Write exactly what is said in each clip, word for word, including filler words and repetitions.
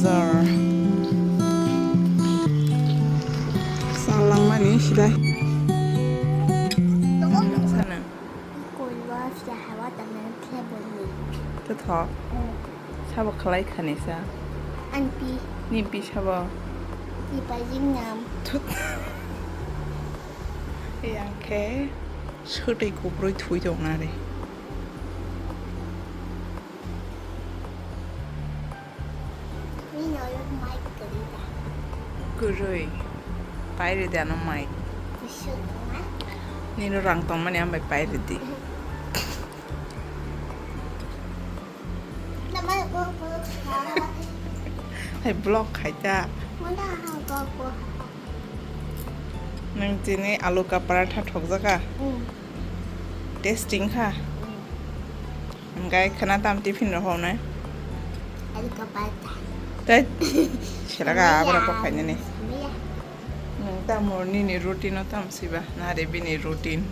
Jar. Salangmani sidai. Sana. Totho. Sabo khlai khani sa. Anpi. Ni pi sabo. Ni pajing nam. Thut. Yang khe swtwi kubrwi thui tong nari. Kwrwi. Pairidi ano mai. Nini rang tongmani ang bai pairidi. Hai block khai ta. Nang tini alu ka paratha thokjaka. Testing kha. Hingke khwna tam tiffin rok hwnwi. Alu ka paratha. Tei. Selaka abra kok khainani. Nwng tamo nini routine o tam siba nare bini routine.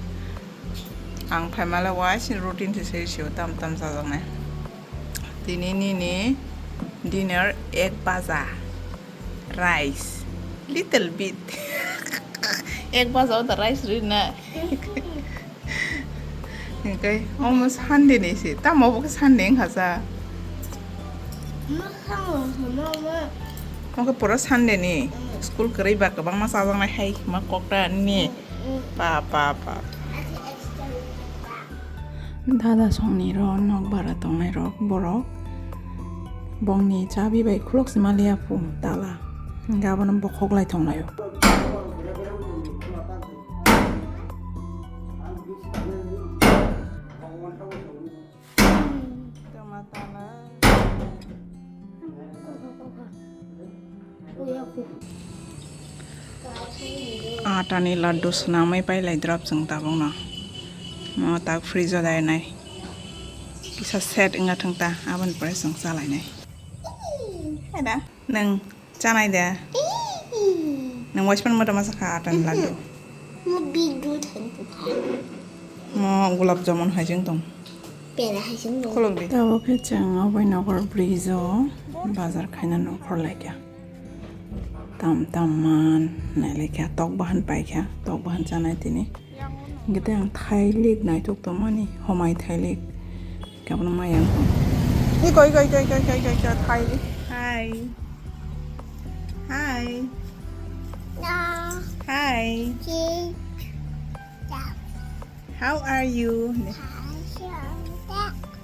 Ang phaimale waisini routine se seri sio tam tam chajaknai. Tini nini dinner egg bhaja. Rice. Little bit. Egg bhaja o da rice rina. Hingke omo Sunday ni se. Tamo bo khe Sunday wngkha sa. Omo khe pura Sunday ni. School kwrwi ba kwbangma chajaknai hai ma kokta ni. Pa pa pa. Dada songni ro nok bara tongnai rok borok bongni chabi bai khulok sima liya pu tala hingke abono bokhok lai tonglaio. Atani laddu swnamwi pailai drop chwng tabukno. Mo tak fridge o dainai. Kisa set wngya thwng ta, aboni pore chwng chalainai. Hai da, nwng chanai da? Nwng waispan mwta masa kha atani laddu. Mo gulab jamun hai chwng tong. Pera hai chwng tong. Khulok di. Tabuk khe chwng obai nokor bridge o bazar khaina nongkhor laikha. Tam tam man nailaikha, tok bahan paikha, tok bahan chanai tini. Hingke tei ang thailik naitok tongmani, homai thailik. Kabono maya wngkha. Iko, iko, iko, thailik. Hi. Hi. Hi. How are you?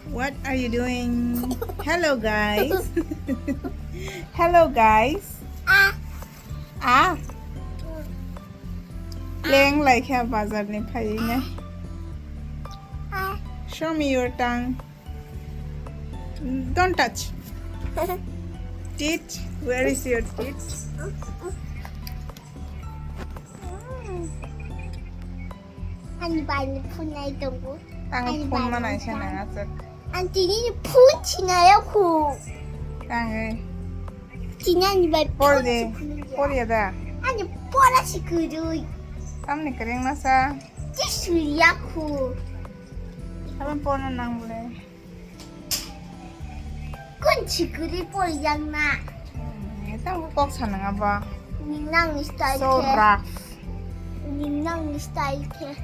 What are you doing? Hello, guys. Hello, guys. Ah. Leng laikha bazar ni phaina. Show me your tongue. Don't touch. Teeth. Where is your teeth? Ani bai ni phone nai tongo. Ang phone manai se nang achak. Ang tini ni phone sinai aku. Ang eh. Tini ani bai por de. Por ya da. Ani pora sikudui. Tamni kering masa. Ti suriya ku. Abang phone nang bole. Kun chikuri poyang na. Tang kok sanang aba. Ninang ni style so ke. Rough. Ninang ni style ke.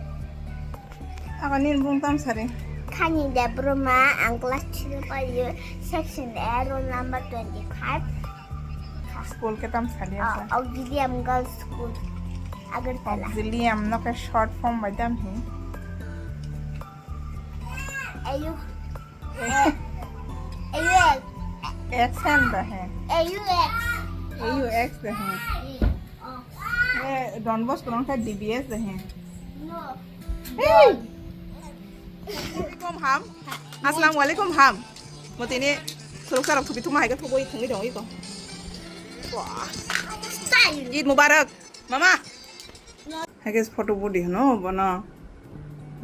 Aba nin bung tam sari. Khani Debroma, ang class three payo, section A, roll number twenty-five. School ke tam sari asa. Auxilium Girls School, Agartala. Auxilium no ke short form bai tam hi. Ayu. Ayu X. X M da hai. Ayu X. Ayu X da hai. Eh, Don Bosco nong kha D B S da hai. No. Hey. Alaikum ham. Assalamu alaikum ham. Mo tini suruk sarok thupi thuma hai ka thugoi thangoi dong iko. Wah. Style. Eid Mubarak. Mama. Haikhe photo body hwno bono.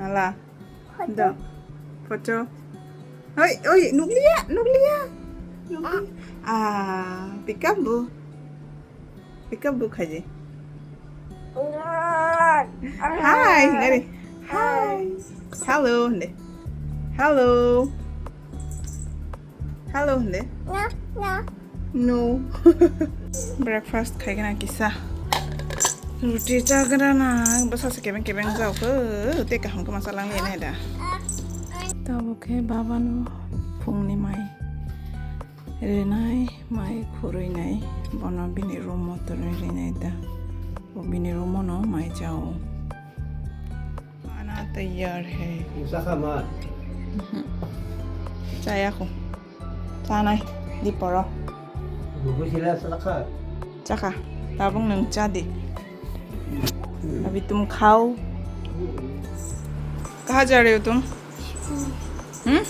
Nala. Photo. Do. Photo. Oi, oi, nukliya, nukliya. Nukliya. Ah, pick up bu. Pick up bu khaji. Hi, ngari. Hi. Hello, hinde. Hello. Hello, hinde. Na, na. No. Breakfast khaigana kisa. Ruti chagrana bwsa se kebeng kebeng jao khe, tei kaham khe ma chalangli nai da. Tabuk khe baba no phungni mai rinai, mai khurui nai, bono bini room o torwi rinai da. Bo bini room o no mai jao. Ana taiyar hai. Usa kha ma. Mhm. Chaya kho. Chanai, di poro. Bubu sila sa kha. Chakha, tabung nung cha di. अभी तुम खाओ। कहाँ जा रहे हो तुम? हम्म?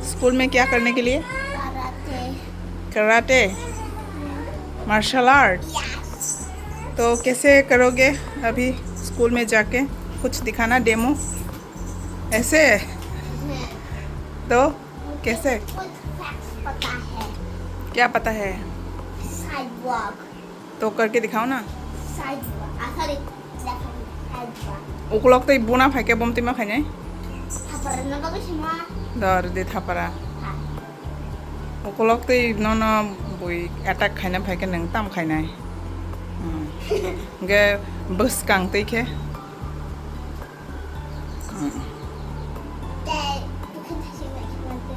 स्कूल में क्या करने के लिए? Karate. Karate? Martial art? Yes. तो कैसे करोगे अभी स्कूल में जाके? कुछ दिखाना, डेमो। ऐसे? हम्म। तो कैसे? कुछ फैक्ट्स पता है। क्या पता है? Side walk. तो करके दिखाओ ना। Side ba, asal itu. Ukolok tei buna phaikhe bomtwi ma khainai? Thapara no bagwi sima. Dor de thapara. Ha. Ukolok tei nono bui attack khaina phaikhe nung tam khainai. Hmm. Ge bwskang tei khe. Hmm. Tei,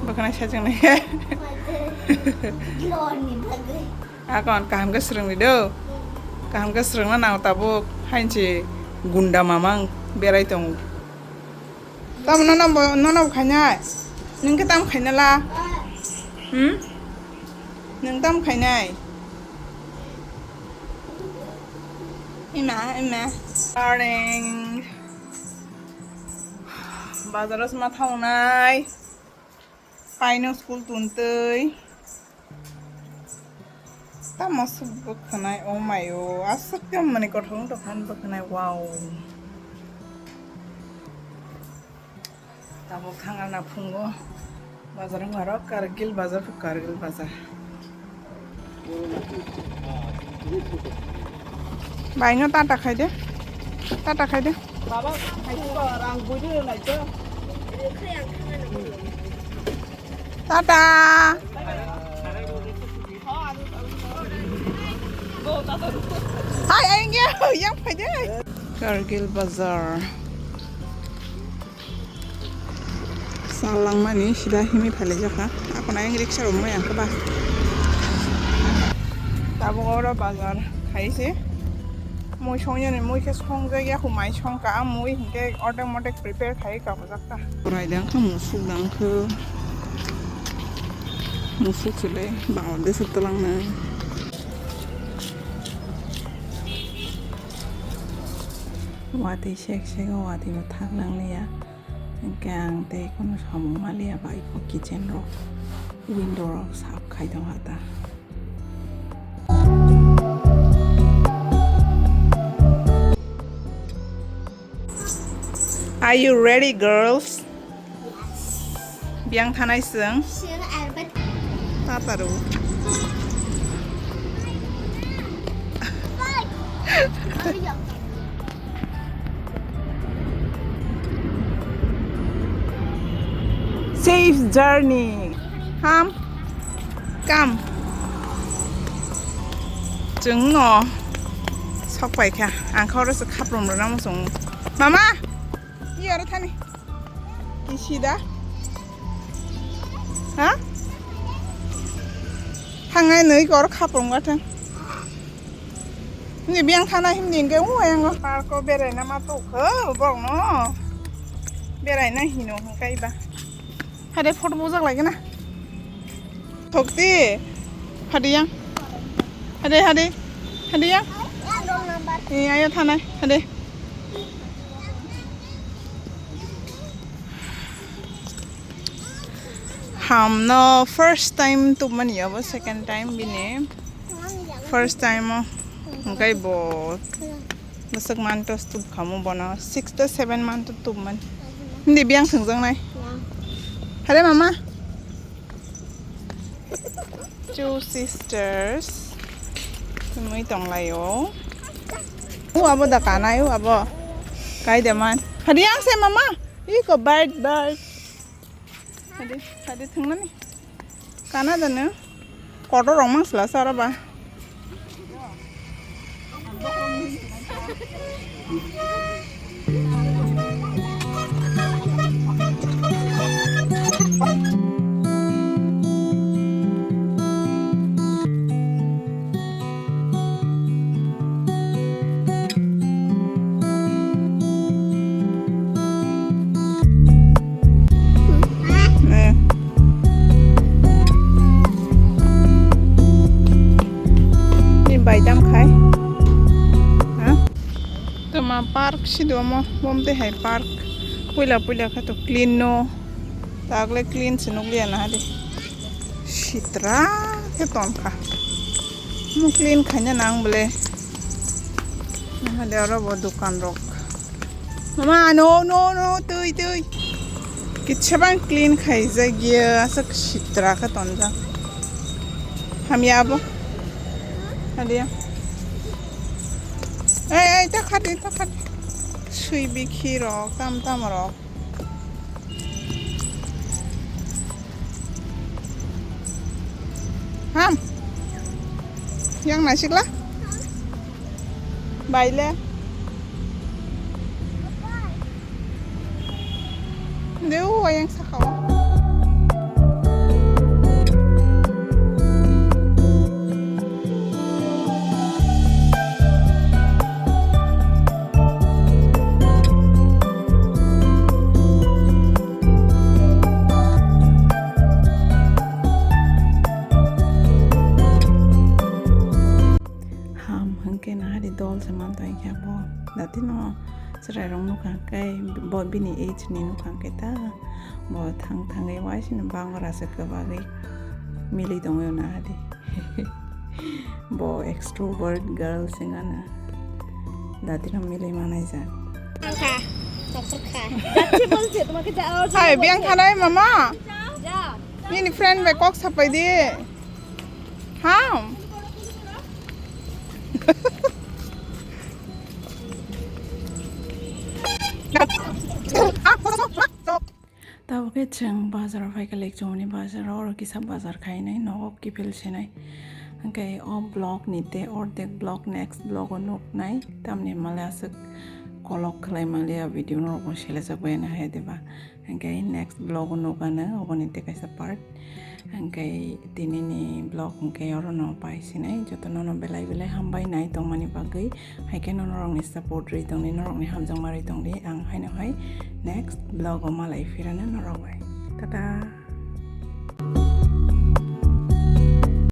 bukhana sajang nai khe. Bukhana sajang nai khe. Glorni bagwi. Akon kaham khe swrwngdi do. Kaham khe swrwngna nango tabuk. Hainchi gunda mamang berai tongo. Tamo nono bo, nono bo khainai. Nwng khe tamo khainai la? Hmm? Nwng tamo khainai? Ima, ima. Morning. Bazar o sma thaunai. Paino school tuntwi. Tamo swk bwkhwnai, oh my, oh, aswk tei mani kothok wng tongkha ani bwkhwnai, wow. Tabuk thang ana phungo bazar wngkha aro Kargil bazar, Kargil bazar. Bai no tata khai de, tata khai de. Baba, khai de, rang bui de, nai de. Tata. Hai, ai nge, yang phai de. Kargil bazar. Salangmani sida himwi phailaijak kha. Akhwna yang riksha rok maya khe ba. Tabuk oro bazar khai se. Mui songyani mui khe songjak ya, humai songka, a mui hinkhe ordek mordek prepare khai kabujak ta. Rai dang khe musuk dang khe. Musuk se le Bangladesh o twlang nai. Watwi sek sek o watwi bo thang nang liya. Hinkhe ang tei kheno samung maliya bai bo kitchen rok, window rok sap khai tongkha ta. Are you ready, girls? Biyang thanai chwng. Chwng Albert. Tataru. Safe journey. Ham. Kam. Chwng no sok pai kha. Ang kha oro se khaprom rwna muchung. Mama. Iya oro thani. Kisida. Ha? Thangnai nui kor khapung gathang. Ni biyang thana himni hingke u ayang park o berai na ma tok kho borok no. Berai na hino hingkai ba. Hade photo bujak lai gana. Thokti. Hade yang. Hade, hade. Hade yang. Ni ayo thanai. Hade. Ham no first time tubmani abo second time bini. First time o hingkai bo bwswk month o tub khamu bono six to seven month o tubmani. Hindi biyang thwngjaknai. Hare mama. Two sisters. Tongmui tonglaio. U abo da kanai u abo. Kai de man. Hadi yang se mama. Iko bird bird. Hadi hadi thwngnani. Kana da no. Kotor rok mang sila sa oro ba. Eh. Ni bai dam khai. Ha? Toma park si do mo, bom te hai park. Puila puila kha to clean no. Tagle clean se nukliya na de. Sitra khe ton kha. Mo clean khaina nang bole. Na de oro bo dukan rok. Mama, no, no, no, twi, twi. Kitsa bang clean khaijak ya, asa sitra kha tonjak. Hamya bo. Adia. Ei, ei, ta khati, ta khati. Sui bikhi rok, tam tam rok. Ham. Yang nasikla? Baile. Deu, ayang sakao. Ham hwnkhe nahari dol se mantong khe bo. Datino chwrairok nukha khe bo bini age ni nukha khe ta bo thang thangwi waisino bangra se kwbagwi milwi tongwi nahari. Bo extrovert girl se wngkha na. Datino milwi manaijak. Kha, doctor kha. যাচ্ছে বলছে, তোমাকে যাওয়ার জন্য Hai, biyang বলছে। Thanai mama. যা। Nini friend bai kok sapai di. Ham. Tabuk khe chwng bazar o phaikha, Lekchomoni bazar o, oro kisa bazar khainai, nogo kiphil sinai. Hwnkhe o vlog ni tei ordek vlog next vlog o nuknai, tamni hwnmale aswk kolok khlai maliya video norokno selejak bai ani hai diba. Hwnkhe next vlog o nukgano oboni tei kaisa part. Hwnkhe tinini vlog hwnkhe orono pai sinai, jotono no belai belai hambai nai tongmani bagwi. Haikhe no norokni support rwi tongdi, norokni hamjakma rwi tongdi, ang haino hai next vlog o malai phirano norok bai. Tata.